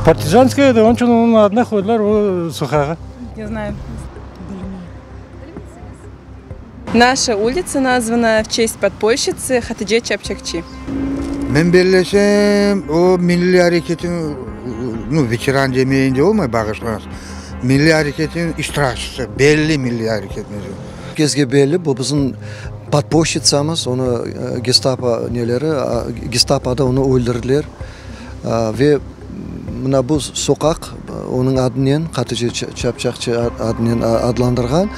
Partizanskaya edi, onıñ içün onıñ adına qoydılar o soqağı. Ne znayım. Naşa ulitsa nazvana v çest podpolşçitsı Hatice Çapçakçi. Men bellesem, o milliy areketniñ, nu, veteran demeyin de olmay, bağışlañız, milliy areketniñ iştirakçisi, belli milliy areketniñ. Kezge belli, bu bizim podpolşçitsamız, onı gestapo neleri, gestapoda onı öldürdiler. Ve mına bu soqaq onıñ adınen, Hatice Çapçakçi adınen adlandırğan.